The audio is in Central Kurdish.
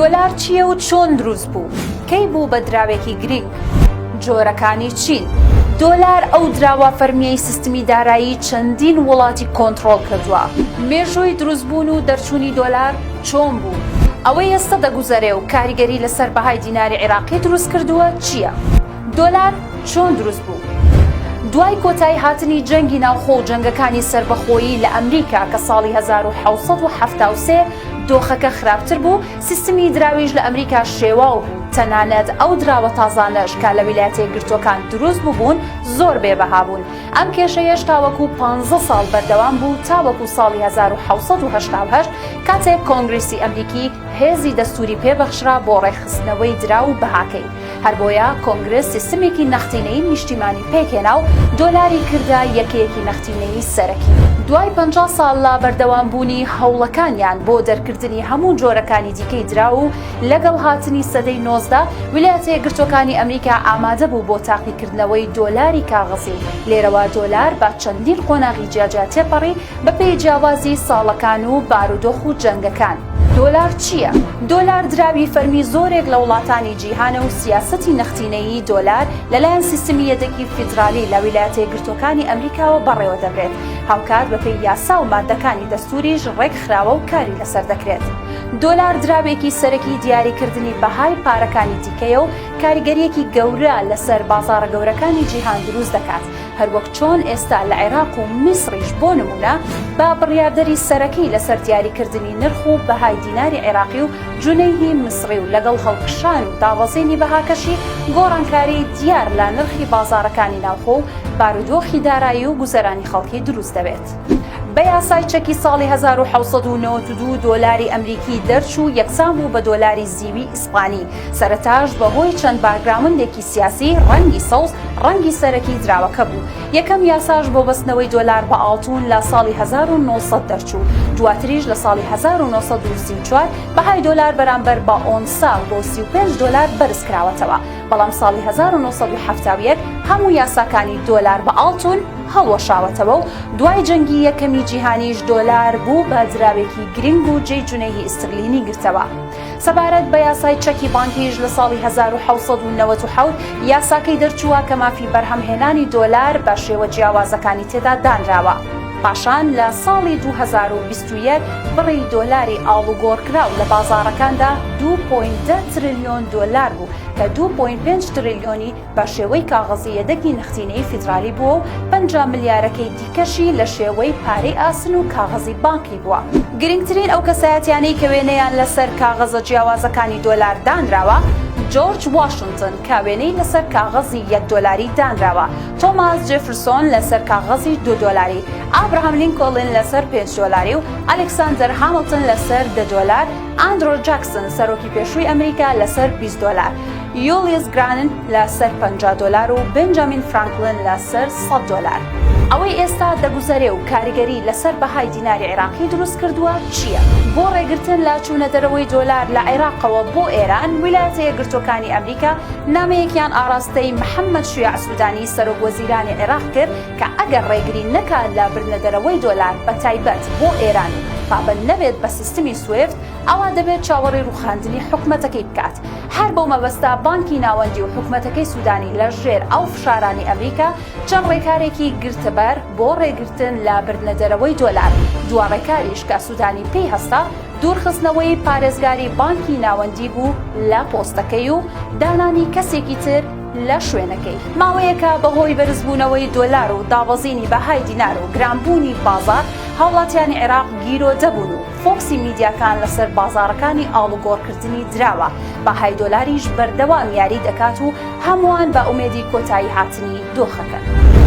دۆلار چییە و چۆن دروست بوو؟ کەی بوو بە دراوێکی گرینگ؟ جۆرەکانی چین؟ دۆلار ئەو دراوە فەرمییەی سیستمی دارایی چەندین وڵاتی کۆنتڕۆڵ کردووە. مێژووی دروستبوون و دەرچوونی دۆلار چۆن بوو؟ ئەوەی ئێستا دەگوزەرێ و کاریگەری لەسەر بەهای دیناری عێراقی دروست کردووە چییە؟ دۆلار چۆن دروست بوو؟ دوای کۆتایی هاتنی جەنگی ناوخۆ و جەنگەکانی سەربەخۆیی لە ئەمریکا کە ساڵی 1773 دۆخەکە خراپتر بوو، سیستمی دراویش لە ئەمریکا شێواو بوو، تەنانەت ئەو دراوە تازانەش کە لە ویلایەتە یەکگرتووەکان دروست بووبوون زۆر بێ بەها بوون. ئەم کێشەیەش تاوەکو پانزە ساڵ بەردەوام بوو تاوەکو ساڵی 1788 کاتێک کۆنگرێسی ئەمریکی هێزی دەستووری پێ بەخشرا بۆ ڕێکخستنەوەی دراو و بەهاکەی. هەر بۆیە کۆنگرس سیستمێکی نەختینەیی نیشتیمانی پێکهێنا و دۆلاری کردە یەکەیەکی نەختینەیی سەرەکی. دوای 50 ساڵ لە بەردەوامبوونی هەوڵەکانیان بۆ دەرکردنی هەموو جۆرەکانی دیکەی دراو و لەگەڵ هاتنی سەدەی 19، ویلایەتە یەکگرتووەکانی ئەمریکا ئامادە بوو بۆ تاقیکردنەوەی دۆلاری کاغەزی و لێرەوە دۆلار بە چەندین قۆناغی جیاجیا تێپەڕی بەپێی جیاوازی ساڵەکان و بارودۆخ و جەنگەکان. دۆلار چییە؟ دۆلار دراوی فەرمی زۆرێک لە وڵاتانی جیهانە و سیاسەتی نەختینەیی دۆلار لەلایەن سیستمی یەدەگی فیدرالی لە ویلایەتە یەکگرتووەکانی ئەمریکاوە بەڕێوەدەبرێت، هاوکات بەپێی یاسا و ماددەکانی دەستووریش ڕێکخراوە و کاری لەسەر دەکرێت. دۆلار دراوێکی سەرەکی دیاریکردنی بەهای پارەکانی دیکەیە و کاریگەرییەکی گەورە لەسەر بازاڕە گەورەکانی جیهان دروست دەکات، هەروەک چۆن ئێستا لە عێراق و میسڕیش بۆ نموونە بە بڕیاردەری سەرەکی لەسەر دیاریکردنی نرخ و بەهای دیناری عێراقی و جونەیهی میسڕی و لەگەڵ هەڵکشان و دابەزینی بەهاکەشی گۆڕانکاری دیار لە نرخی بازاڕەکانی ناوخۆ و بارودۆخی دارایی و گوزەرانی خەڵکی دروست دەبێت. بە یاسای چەکی ساڵی 1792 دۆلاری ئەمریکی دەرچوو یەکسان بوو بە دۆلاری زیوی ئیسپانی، سەرەتاش بەهۆی چەند background ێکی سیاسی ڕەنگی سەوز ڕەنگی سەرەکی دراوەکە بوو، یەکەم یاساش بۆ بەستنەوەی دۆلار بە ئاڵتون لە ساڵی 1900 دەرچوو، دواتریش لە ساڵی 1934 بەهای دۆلار بەرامبەر بە ئۆنسە بۆ 35 دۆلار بەرزکراوەتەوە، بەڵام ساڵی 1971 هەموو یاساکانی دۆلار بە ئاڵتون هەڵوەشاوەتەوە و دوای جەنگی یەکەمی جیهانیش دۆلار بوو بە دراوێکی گرنگ و جێی جونەیهی ئیسترلینی گرتەوە. سەبارەت بە یاسای چەکی بانکیش لە ساڵی 1797 یاساکەی دەرچووە کە مافی بەرهەمهێنانی دۆلار بە شێوە جیاوازەکانی تێدا دانراوە. پاشان لە ساڵی 2021 بڕی دۆلاری ئاڵوگۆڕکراو لە بازاڕەکاندا دوو point دە ترلیۆن دۆلار بوو کە دوو point پێنج ترلیۆنی بە شێوەی کاغەزی یەدەگی نەختینەیی فیدرالی بووە و 50 ملیارەکەی دیکەشی لە شێوەی پارەی ئاسن و کاغەزی بانقی بووە. گرنگترین ئەو کەسایەتیانەی کە وێنەیان لەسەر کاغەزە جیاوازەکانی دۆلار دانراوە، جۆرج واشنتن کە وێنەی لەسەر کاغەزی یەک دۆلاری دانراوە، تۆماس جێفرسۆن لەسەر کاغەزی دوو دۆلاری، ئابراهام لینکۆڵن لەسەر پێنج دۆلاری و ئەلێکساندەر هامڵتن لەسەر دە دۆلار، ئاندرۆ جاکسن سەرۆکی پێشووی ئەمریکا لەسەر 20 دۆلار، یولیس گرانت لەسەر 50 دۆلار و بنجامین فرانکلن لەسەر 100 دۆلار. ئەوەی ئێستا دەگوزەرێ و کاریگەری لەسەر بەهای دیناری عێراقی دروست کردووە چییە؟ بۆ ڕێگرتن لە چوونە دەرەوەی دۆلار لە عێراقەوە بۆ ئێران، ویلایەتە یەکگرتووەکانی ئەمریکا نامەیەکیان ئاڕاستەی محەممەد شیاع سوودانی سەرۆک وەزیرانی عێراق کرد کە ئەگەر ڕێگری نەکات لە بردنەدەرەوەی دۆلار بەتایبەت بۆ ئێران و پابەند نەبێت بە سیستمی سویفت، ئەوا دەبێت چاوەڕێی ڕووخاندنی حکومەتەکەی بکات. هەر بەو مەبەستە بانکی ناوەندی و حکومەتەکەی سوودانی لە ژێر ئەو فشارانەی ئەمریکا چەند ڕێکارێکی گرتەبەر بۆ ڕێگرتن لە بردنەدەرەوەی دۆلار، دوا ڕێکاریش کە سوودانی پێی هەستا دوورخستنەوەی پارێزگاری بانکی ناوەندی بوو لە پۆستەکەی و دانانی کەسێکی تر لە شوێنەکەی. ماوەیەکە بەهۆی بەرزبوونەوەی دۆلار و دابەزینی بەهای دینار و گرانبوونی بازاڕ، هاوڵاتیانی عێراق گیرۆدە بوون و فۆکسی میدیاکان لەسەر بازاڕەکانی ئاڵوگۆڕکردنی دراوە، بەهای دۆلاریش بەردەوام یاری دەکات و هەمووان بە ئومێدی کۆتایی هاتنی دۆخەکەن.